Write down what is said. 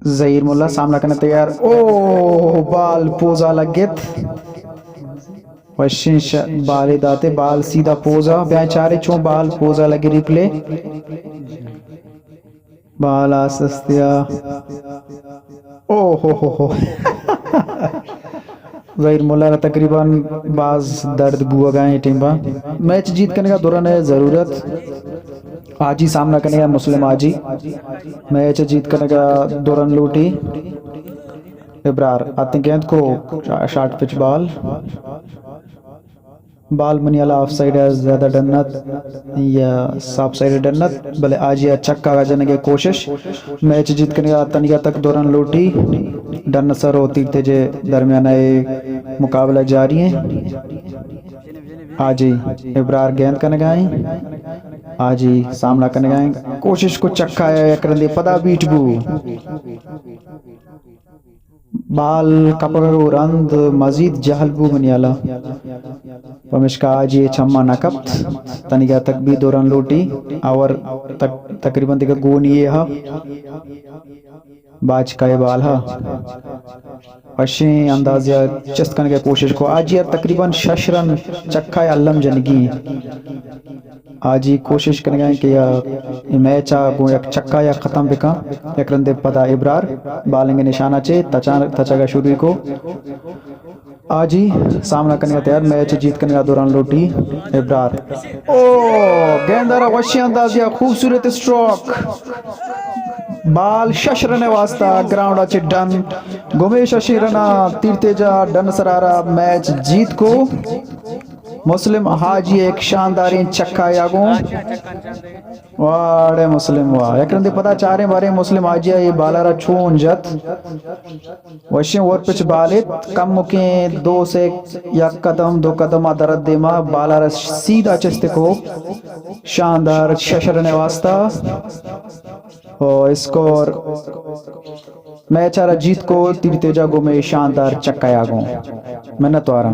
ظہیر ملا سامنا کنگ تیار۔ اوہ، بال پوزا لگت۔ وشیں ش-، بالے داتے، بال سیدھا پوزا۔ بیا چارے چون بال پوزا لگے، ریپلے۔ بال آستیا۔ اوہ ہو ہو ہو۔ ظہیر ملا را تقریباً باز درد بوگا اے ٹیمبا۔ میچ جیت کنگا دو رن ءِ ضرورت۔ حاجی سامنا کنگا مسلم حاجی۔ میچ جیت کنگا دو رن لوٹی۔ ابرار آتیں گیند کو، شا-، شارٹ پچ بال۔ بال منی ہیالا آف سائیڈ ءَ زیادہ ڈن ات یا آف سائیڈ ڈن ات، بلے حاجی ءَ چکا جنگ ءِ کوشش۔ میچ جیت کنگا تنیگا تک دو رن لوٹی۔ ڈن سر و تیر تیج ءِ درمیان ءَ مقابلہ جاری ایں۔ حاجی ابرار گیند کنگا ایں۔ حاجی سامنا کنگا ایں۔ کوشش کو چکا ءَ یک رندے پدا بیٹ بو۔ بال کپگ ءَ رند مزید جہل بو منی ہیالا۔ پمشکا حاجی ءِ چما نہ کپت۔ تنیگا تک بھی دو رن لوٹی۔ اوور تک-، تقریباً دگہ گونی یے ہا۔ باچکا ءِ بال ہا۔ وشیں اندازے ءَ چست کنگ ءِ کوشش کو۔ حاجی ءَ تقریباً شش رن چکا ءِ الم جنگی۔ حاجی کوشش کنگا ایں کہ یا اے میچ ءَ گوں یک چکا یا ختم بکن۔ یک رندے پدا ابرار بالنگ نشانہ چے تچان-، تچگا شروع کو۔ حاجی سامنا کنگا تیار، میچ جیت کنگا دو رن لوٹی۔ ابرار۔ او، گیندارا وشی اندازیا خوبصورت اسٹروک۔ بال شش رن واسطہ گراؤنڈ چے ڈن۔ گمے ششیں رنا تیر تیجا ڈن سرارا میچ جیت کو۔ مسلم حاجی ءِ ایک شانداریں چکا یا گوں۔ واڑے مسلم واہ۔ یک رندے پدا چاریں باریں مسلم حاجی ءَ اے بالا را چون جت۔ وشیں اوور پچ بال ات۔ کمکیں دو سے یک قدم، دو قدم ءَ درد دیما بالا را سیدھا چست کو۔ شاندار شش رن ءِ واسطہ۔ او اسکور میچ ءَ را جیت کو تیر تیجا گوں مئے شاندار چکا یا گوں۔ منت واراں۔